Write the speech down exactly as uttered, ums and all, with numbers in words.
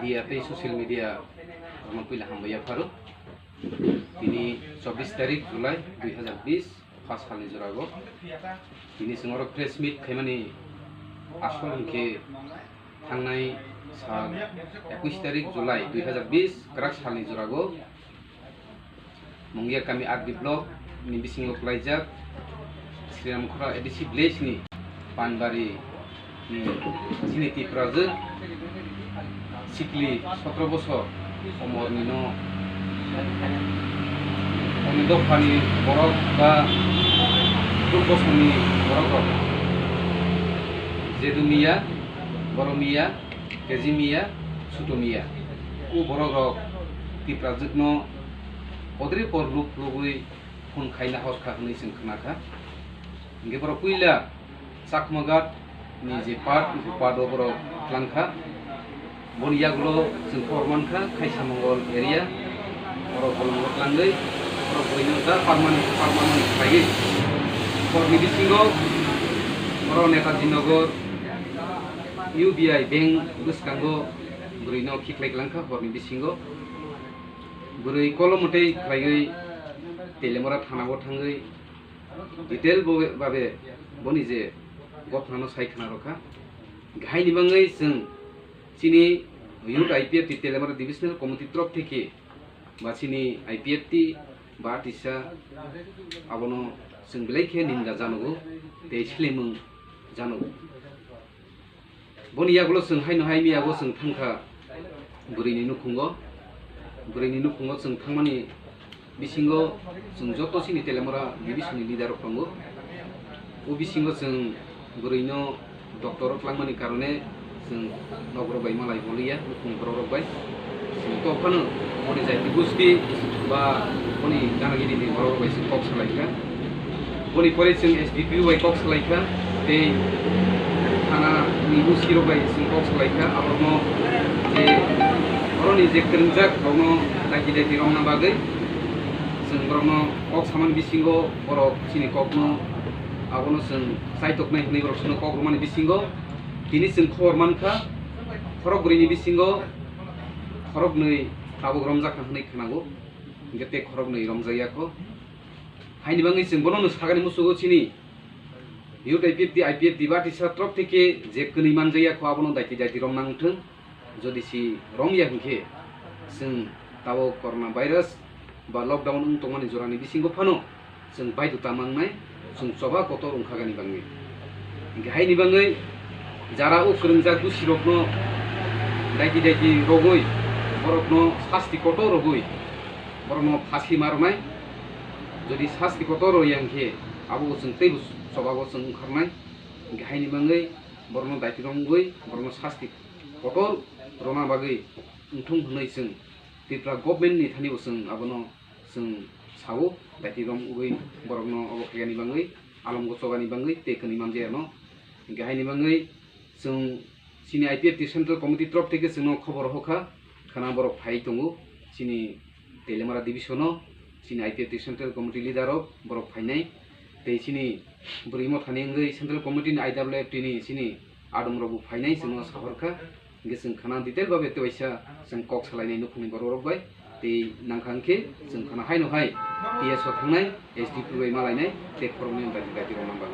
Media tei social media rokno puila hambai yapharo. Tini chobbish tarik July dui hazar bish, pha salni jorago. Tini chwng oro press meet khaimani asol hwnkhe thangnai sal ekush tarik July dui hazar bish kwrak salni jorago Mungia kami R D block ni bisingo kwlaijak Sriramkhura A D C village ni Panbari ni chini Tiprajwk sikli sotro bosor omorni no oni dophani borok ba duk bosongni borok rok Jedu Miya, Boro Miya, Keji Miya, Suto Miya. O borok rok Tiprajwk no kodre por luk lugwi phone khaina hor kha hwnwi chwng khna kha. Hwnkhe borok puila Chakmaghat ni je part, o part o borok tlang kha. Boni yagulo chwng khobor man kha, Khaisa Mongol area, borok bolongo tlangwi, borok buino da permanent, permanent khlaiwi. Borokni bisingo borok Netaji Nagar U B I bank bwskango bwrwino khiklai klang kha, borokni bisingo. Bwrwi kolomo tei khlaiwi Telemora thanao thangwi detail bo-, babe boni je gothnano sai khna rokha. Haini bangwi chwng chini Youth I P F T Telemara Divisional Committee torok theke ba chini I P F T ba tisa abono chwng belai khe ninda janogo tei slemung janogo. Boni yagulo chwng haino hai miyago chwng thangkha bwrwini nukhungo. Bwrwini nukhungo chwng thangmani bisingo chwng joto chini Telemora division ni leader rok tongo. O bisingo chwng bwrwino doctor o tlangmani karone chwng nok borok bai malai boliya, nukhung borok rok bai. Chwng tongphano boni jaiti gusti ba boni ganagini ni borok rok bai chwng kok salai kha. Boni pore chwng S D P O bai kok salai kha, tei thana ni O C rok bai chwng kok salai kha. Aborokno je borokni je kwrwngjak rokno daiti daiti romna bagwi chwng borokno kok samani bisingo borok chini kokno abono chwng chaitoknai hwnwi borok chwngno kok rwmani bisingo tini chwng khobor man kha, khorok bwrwini bisingo khoroknwi tabuk romjak kha hwnwi khwnago, hwnkhe tei khoroknwi romjakya kho. Haini bagwi chwng bono no sagani muchugo chini Youth I P F T, I P F T ba tisa torok theke je kwnwi manjakya kho abono daiti daiti romna wngthwng. Jodi si romya hwnkhe chwng tabuk corona virus ba lockdown wng tongmani jorani bisingo phano chwng baidhota mangnai, chwng choba kotor wngkhagani bangwi. Hwnkhe haini bangwi jara o kwrwngjak dusirokno daiti daiti rogwi borokno sasti kotor rogwi borokno phasi ma rwnai. Jodi sasti kotor rwya hwnkhe abo chwng teibo chobabo chwng wngkharnai. Hwnkhe haini bangwi borokno daiti romgwi borokno sasti kotor rwna bagwi wngthung hwnwi chwng Tripura government ni thani bo chwng abono chwng sao, daiti romgwi borokno obo khaiyani bangwi, alongo chobani bangwi tei kwnwi manjayano. Hwnkhe haini bangwi chwng chini I P F T Central Committee torok theke chwngno khobor hokha, khana borok phai tongo chini Telemara division o, chini I P F T Central Committee leader rok borok phainai. Tei chini bwrwi mothani wngwi Central Committee ni I W F T ni chini adong rok bo phainai, chwngno sahor kha. Hwnkhe chwng khana detail babe tei waisa chwng kok salainai nukhungni borok rok bai. Tei nangkha hwnkhe chwng khana haino hai T S o thangnai, S D P bai malainai, tei khoroknwi daiti daiti rok nang bagwi.